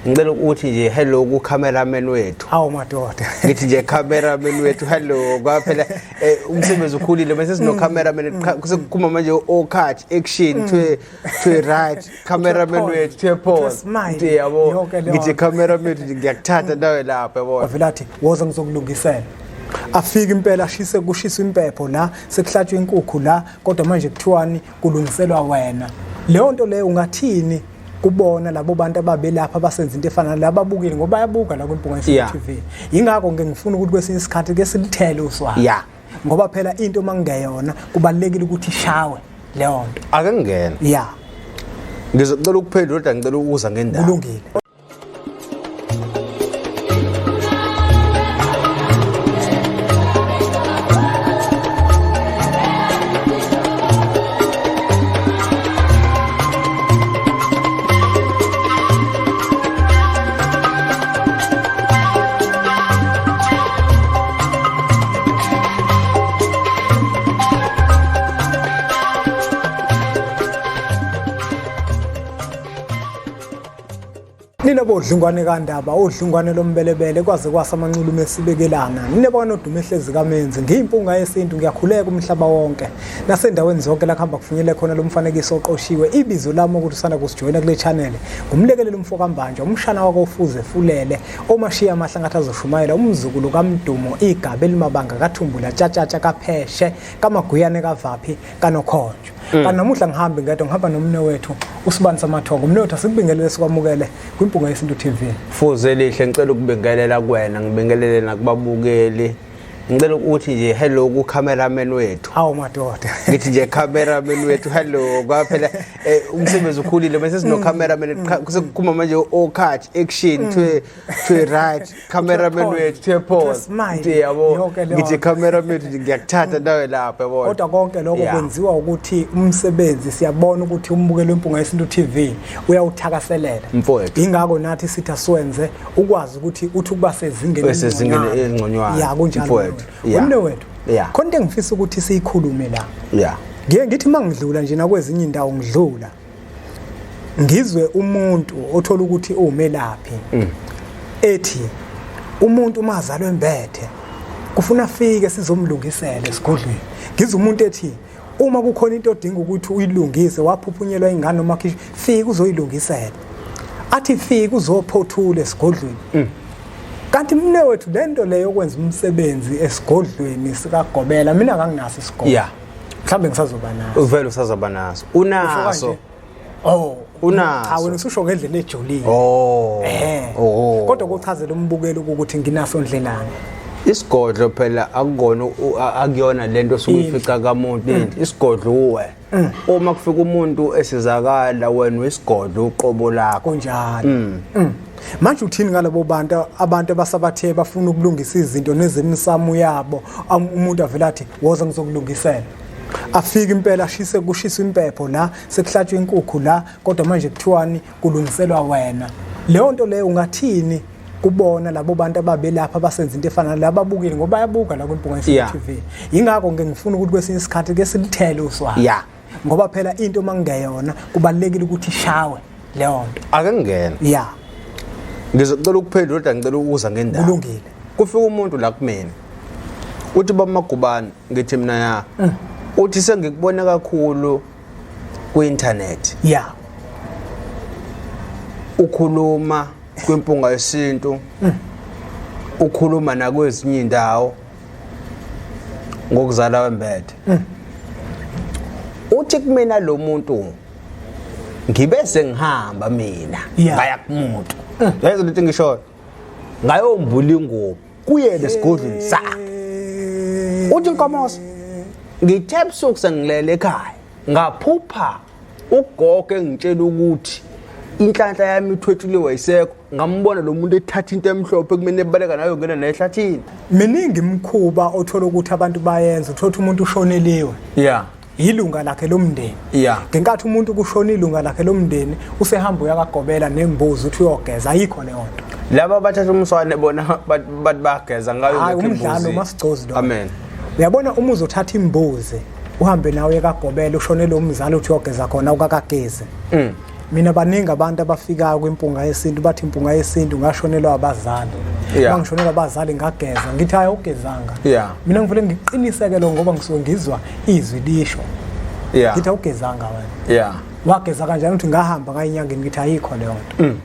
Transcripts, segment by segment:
Ngicela ukuthi nje hello ku cameraman wethu. Hawu madoda. Ngithi nje cameraman wethu hello ngoba phela umsebenzi ukhulile bese sino cameraman sekukhuma manje o cut action to right cameraman wethu to pause. Yabo ngithi cameraman wethu ngiyakuthatha nawe lapha yabo. Wavela athi woza ngizokulungisela. Afike impela ashise kushisa impepho la sekuhlatshwa inkukhu la kodwa manje kuthiwani kulungiselwa wena. Leyo nto leyo ungathini kubona labo bantu ababelapha abasenza into efana nalaba ababukile ngoba bayabuka la kwiMpunga Yesintu TV. Yingakho ngike ngifuna ukuthi kwesinye isikhathi ke silithele uswazi. Ngoba phela into makungeyona kubalekile ukuthi ishawe leyo nto. Ake ngingene. Ngizocela ukuphendula kodwa ngicela ukuza ngendaba. Kulungile. Nina bodlungwane kandaba odlungwane lombelebele kwaze kwasa amanxulume esibekelana nina banodumo ehlezi kamenzi ngiyimpunga yesintu ngiyakhuleka umhlaba wonke nasendaweni zonke la kuhamba kufinyele khona lo mfanekiso oqoshiwe ibizo lami ukuthi usanda kusijoyina kule channel ngumlekeleli umfo kaMbanjwa umshana wakofuze fulele omashiya amahlangathi azoshumayela umzukulu kaMdumo igaba elimabanga kathumbula tshatshatsha kapheshe kamaguyane kavaphi kanokhonjwa. Kanti namuhla ngihambi ngedwa ngihamba nomne wethu uSibani Samathongo. Umne wethu asikubingelele sikwamukele kwiMpunga Yesintu TV. Fuze lihle ngicela ukubingelela kuwena ngibingelele nakubabukeli. Ngicela ukuthi nje hello ku cameraman wethu. Hawu madoda. Ngithi nje cameraman wethu hello ngoba phela umsebenzi ukhulile bese sino cameraman sekukhuma manje o cut action to right cameraman wethu to pause. Yabo ngithi cameraman wethu ngiyakuthatha nawe lapha yabo. Kodwa konke lokho kwenziwa ukuthi umsebenzi siyabona ukuthi umbukeli weMpunga Yesintu TV uyawuthakaselela. Mfowethu. Ingakho nathi sithi asiwenze ukwazi ukuthi uthi ukuba sezingeni Sezingeni elingconywana. Ya kunjalo. Mfowethu. Umne wethu. Khona into engifisa ukuthi siyikhulume la. Ngiye ngithi mangidlula nje nakwezinye indawo ngidlula ngizwe umuntu othola ukuthi uwumelaphi ethi umuntu uma azalwe embethe kufuna afike sizomlungisela esigodlweni. Ngizwe umuntu ethi uma kukhona into odinga ukuthi uyilungise waphuphunyelwa ingane noma khishwe fika uzoyilungisela. Athi fika uzophothula esigodlweni. Kanti mne wethu lento leyo yokwenza umsebenzi esigodlweni sikagobela mina akanginaso isigodlo. Mhlambe ngisazoba naso. Uvele usazoba naso. Unaso. Oh, Unaso. Cha wena ususho ngendlela ejulile. Oh. Oh. Kodwa kuchazela umbukeli ukuthi nginaso ndlelani. Isigodlo phela akukona akuyona lento osukuyifica kamuntu isigodlo uwe. Uma kufika umuntu esizakala wena isigodlo uqobo lakho. Kunjalo. Manje uthini ngalabo bantu abantu abasabathe bafuna ukulungisa izinto nezemisamo yabo umuntu avela athi woza ngizokulungisela. Afike impela ashise kushisa impepho la sekuhlatshwa inkukhu la kodwa manje kuthiwani kulungiselwa wena. Leyo nto leyo ungathini kubona labo bantu ababelapha abasenza into efana nalaba ababukile ngoba bayabuka la kwiMpunga Yesintu TV. Yingakho ngike ngifuna ukuthi kwesinye isikhathi ke silithele uswazi. Ngoba phela into makungeyona kubalekile ukuthi ishawe leyo nto. Ake ngingene. Ngizocela ukuphendula kodwa ngicela ukuza ngendaba. Kulungile. Kufika umuntu la kumina. Uthi baba Magubane ngithi mina ya. Uthi sengikubona kakhulu ku-internet. Ukhuluma kwiMpunga Yesintu. Ukhuluma nakwezinye indawo ngokuzala wembethe. Uthi kumina lo muntu ngibe sengihamba mina ngaya kumuntu. Yazi lento ngishoyo. Ngayombula ingubo kuyena esigodlweni sakhe. Uthi Nkomosi ngithe ebusuku sengilele ekhaya ngaphupha ugogo engitshela ukuthi inhlanhla yami ithwetshuliwe ayisekho ngambona lo muntu ethatha into emhlophe kumele ebaleka nayo ngena naye ehlathini. Miningi imikhuba othola ukuthi abantu bayenza uthola ukuthi umuntu ushoneliwe. Ilunga lakhe lomndeni. Ngenkathi umuntu kushona ilunga lakhe lomndeni usehamba uyakagobela nembuzi uthi uyogeza ayikho leyo nto. Laba bathatha umswane bona bathi bageza ngayo Hayi, ngekho umdlalo imbuzi. masigcozi lo. Amen. Uyabona uma uzothatha imbuzi uhambe nawe ekagobela ushonele umzali uthi uyogeza khona ukakagezi. Mina baningi abantu abafikayo kwimpunga yesintu bathi impunga yesintu ngashonelwa abazali. Yeah. Mangishonelwa abazali ngageza ngithi hayi ugezanga. Yeah. Mina ngivele ngiqiniseke lo ngoba ngisuke ngizwa izwi lisho. Yeah. Ngithi awugezanga wena. Yeah. Wageza kanjani uthi ngahamba ngayinyangeni ngithi ayikho leyo nto.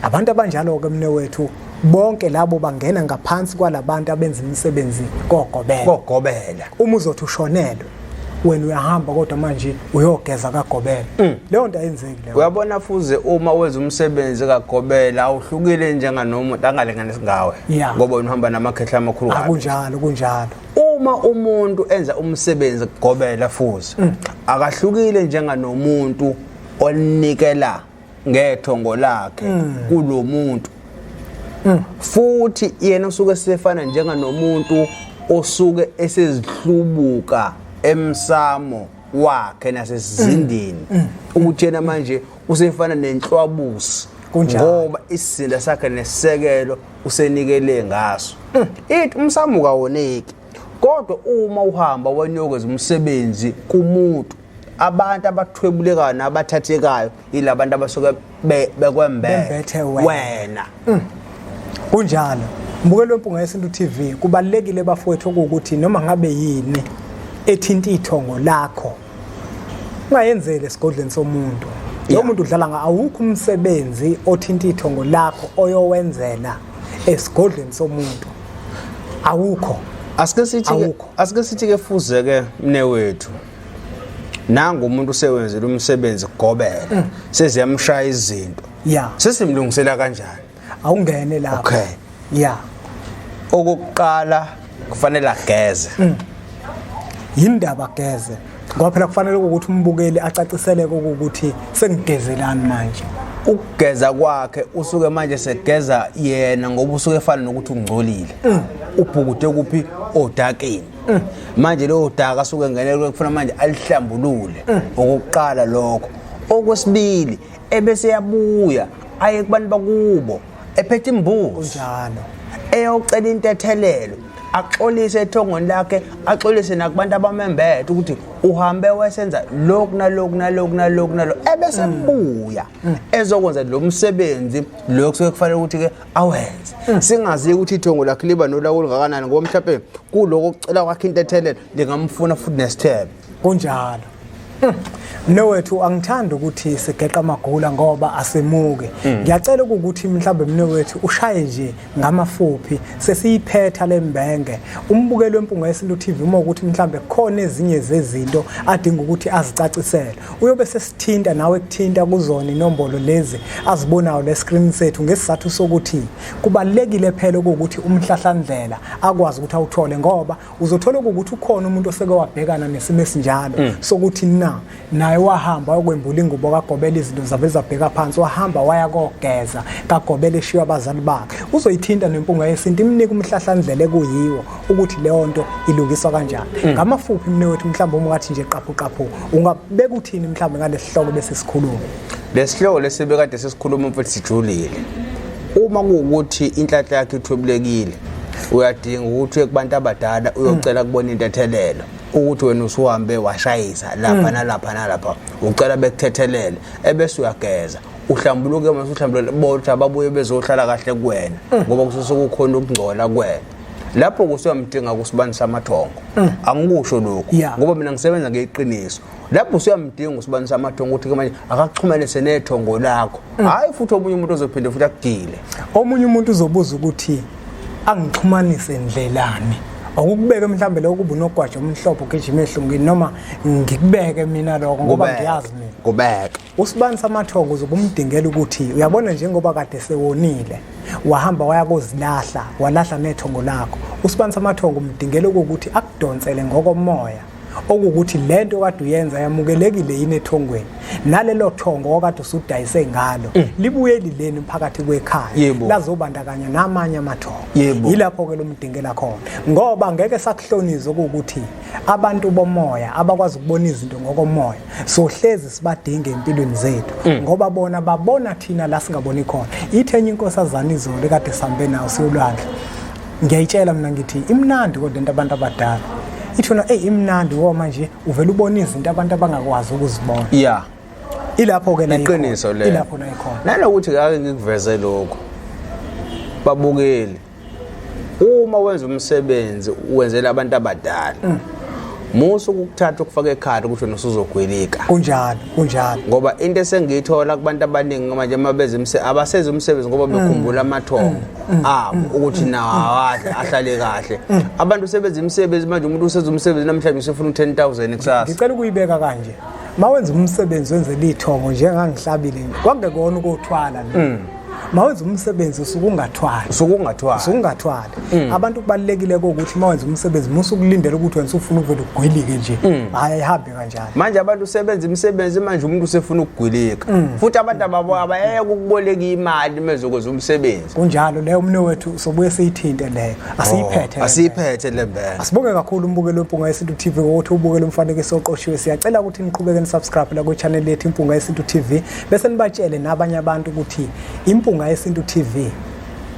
Abantu abanjalo ke mne wethu bonke labo bangena ngaphansi kwalabantu abenza imisebenzi kogobela. Kogobela. Uma uzothi ushonelwe wena uyahamba kodwa manje uyogeza kagobela. Leyo nto ayenzeki leyo. Uyabona fuze uma wenza umsebenzi kagobela awuhlukile njenganomuntu angalinganisi ngawe. Yeah. Ngoba wena uhamba namakhehla amakhulu kabi. Akunjalo kunjalo. Uma umuntu enza umsebenzi kugobela fuze akahlukile njenganomuntu onikela ngethongo lakhe kulomuntu. Futhi yena usuke sefana njenganomuntu osuke esezihlubuka emsamo wakhe nasesizindeni ukuthi yena manje usefana nenhlwabusi Kunjalo. ngoba isizinda sakhe nesisekelo usenikele ngaso. Ithi umsamo kawoneki kodwa uma uhamba wanyokeza umsebenzi kumuntu abantu abathwebulekayo nabathathekayo yilabantu abasuke bekwembethe Bembethe wena. wena. Kunjalo. Mbukelo wempunga yesintu TV kubalekile bafowethu ukuthi noma ngabe yini ethinta ithongo lakho ungayenzeli esigodlweni somuntu. Lo Yeah. muntu udlala nga awukho umsebenzi othinta ithongo lakho oyowenzela esigodlweni somuntu. Awukho. Asike sithi ke Awukho. asike sithi ke fuze ke mnewethu nangu umuntu usewenzile umsebenzi kugobela seziyamshaya izinto Yeah. sesimlungisela kanjani? Awungene lapho. Okay. Yeah. Okokuqala kufanele ageze. Yindaba geze. Ngoba phela kufanele ukuthi umbukeli acaciseleke ukuthi sengigezelani manje. Ukugeza kwakhe usuke manje segeza yena ngoba usuke efana nokuthi ungcolile. Ubhukude kuphi odakeni. Manje leyo daka suke ngenelwe kufuna manje alihlambulule. Okokuqala lokho. Okwesibili ebese yabuya aye kubantu bakubo ephethe imbuzi. Kunjalo. Eyocela intethelelo axolise ethongweni lakhe axolise nakubantu abamembethe ukuthi uhambe wesenza lokhu nalokhu nalokhu nalokhu nalokhu ebese buya ezokwenza lo msebenzi lo kusuke kufanele ukuthi ke awenze. Singazi ukuthi ithongo lakhe liba nolawulo kangakanani ngoba mhlawumbe kuloko kucela kwakhe intethelelo lingamfuna futhi nesithebe. Kunjalo. Mnewethu angithandi ukuthi sigeqa amagula ngoba asimuke. Ngiyacela ukuthi mhlambe mnewethu ushaye nje ngamafuphi sesiyiphetha lembenge. Umbukeli wempunga yesintu TV uma ukuthi mhlambe khona ezinye zezinto adinga ukuthi azicacisele. Uyobe sesithinta nawe kuthinta kuzona inombolo lezi azibonayo le screen sethu ngesizathu sokuthi kubalekile phela ukuthi umhlahlandlela akwazi ukuthi awuthole ngoba uzothola ukuthi ukhona umuntu oseke wabhekana nesimo esinjalo sokuthi na naye wahamba wayokwembula ingubo kagobela izinto zabe zabheka phansi wahamba waya kogeza kagobela eshiya abazali bakhe. Uzoyithinta nempunga yesintu imnike umhlahlandlela ekuyiwo ukuthi leyo nto ilungiswa kanjani. Ngamafuphi mnewethu mhlawumbe uma ungathi nje qaphu qaphu ungabeka uthini mhlawumbe ngalesihloko bese sikhuluma. Lesihloko lesibekade sesikhuluma mfethu sijulile. Uma kuwukuthi inhlanhla yakhe ithwebulekile uyadinga ukuthi uye kubantu abadala uyocela kubona intethelelo ukuthi wena usuhambe washayisa lapha nalapha nalapha ucela bekuthethelele ebese uyageza uhlambuluke mase uhlambuluke bona ukuthi ababuye bezohlala kahle kuwena ngoba kusuke kukhona ukungcola kuwena. Lapho kusuyamdinga kusibani samathongo. Angikusho lokho Yeah. ngoba mina ngisebenza ngeqiniso. Lapho usuyamdinga usibani samathongo ukuthi ke manje akaxhumanise nethongo lakho. Hayi futhi omunye umuntu ozophinde futhi akugile. Omunye umuntu uzobuza ukuthi angixhumanise ndlelani. Awukubeke mhlambe lokho kuba unogwaja omhlophe ugijima ehlungwini noma ngikubeke mina lokho ngoba Kubeke. ngiyazi mina. Kubeke. Usibani samathongo uzokumdingela ukuthi uyabona njengoba kade sewonile wahamba waya kozilahla walahla nethongo lakho. Usibani samathongo umdingela ukuthi akudonsele ngokomoya okuwukuthi lento kade uyenza yamukelekile yini ethongweni nalelo thongo okade usudayise ngalo libuye lileni phakathi kwekhaya Yebo. lazobandakanya namanye amathongo. Yebo. Yilapho ke lomdingela khona ngoba ngeke sakuhloniza ukuthi abantu bomoya abakwazi ukubona izinto ngokomoya sohlezi sibadinge empilweni zethu ngoba bona babona thina la singaboni khona. Ithe enye inkosazana izolo ekade sihambe nayo siyolwandle ngiyayitshela mina ngithi imnandi kodwa into abantu abadala ithona hey imnandi ngoba manje uvela ubona izinto abantu abangakwazi ukuzibona. Yeah. Ilapho ke la Iqiniso lelo. Ilapho la ikhona. Nanokuthi ake ngikuveze lokho, babukeli, uma wenza umsebenzi wenzela abantu abadala, musa ukukuthatha ukufaka ekhaya ukuthi wena usuzogwilika. Kunjalo, kunjalo. Ngoba into esengiyithola kubantu abaningi manje, uma beza abaseza umsebenzi ngoba bekhumbula amathongo abo ukuthi nawo awadle ahlale kahle. Abantu sebenza imisebenzi manje, umuntu usenza umsebenzi namhlanje usefuna u-10 000 kusasa. Ngicela ukuyibeka kanje: mawenza umsebenzi wenzela ithongo, njengangihlabile nje, kwangekona ukuthwala lo. Mawenza umsebenzi usuke ungathwali. Usuke ungathwali. Usuke ungathwali. Abantu, kubalulekile ukuthi mawenza umsebenzi musu ukulindela ukuthi wena usufuna ukuvela ugwilike nje. Hayi, ayihambi kanjalo. Manje abantu usebenza imisebenzi manje, umuntu usefuna ukugwilika, futhi abantu ababo abayeke ukuboleka imali mezokwenza umsebenzi. Kunjalo. Leyo, umne wethu, sobuye siyithinte leyo, asiyiphethe le. Asiyiphethe le mbele. Asibonge kakhulu umbukelo weMpunga Yesintu TV ngokuthi ubukele umfanekiso oqoshiwe. Siyacela ukuthi niqhubeke nisubscribe la kwi-channel yethu Impunga Yesintu TV, bese nibatshele nabanye abantu ukuthi Impunga Yesintu TV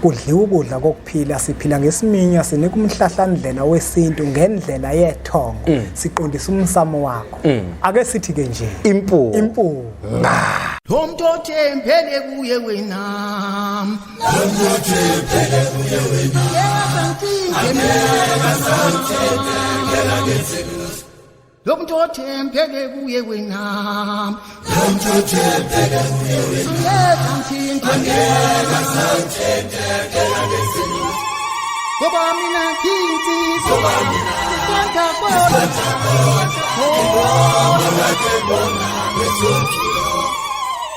kudliwa ukudla kokuphila. Siphila ngesiminya, sinika umhlahlandlela wesintu ngendlela yethongo, siqondisa umsamo wakho. Ake sithi ke nje Impunga. Impunga. Lo muntu othembele kuye wena. Lo muntu othembele kuye wena. Lo muntu othembele kuye wena. Lo muntu othembele kuye wena. Ngoba mina ngiyinsizwa. Ngoba mina ngisanda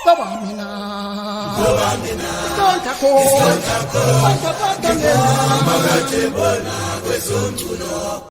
Ngoba mina Ngoba mina Ngisanda khona. Ngisanda khona.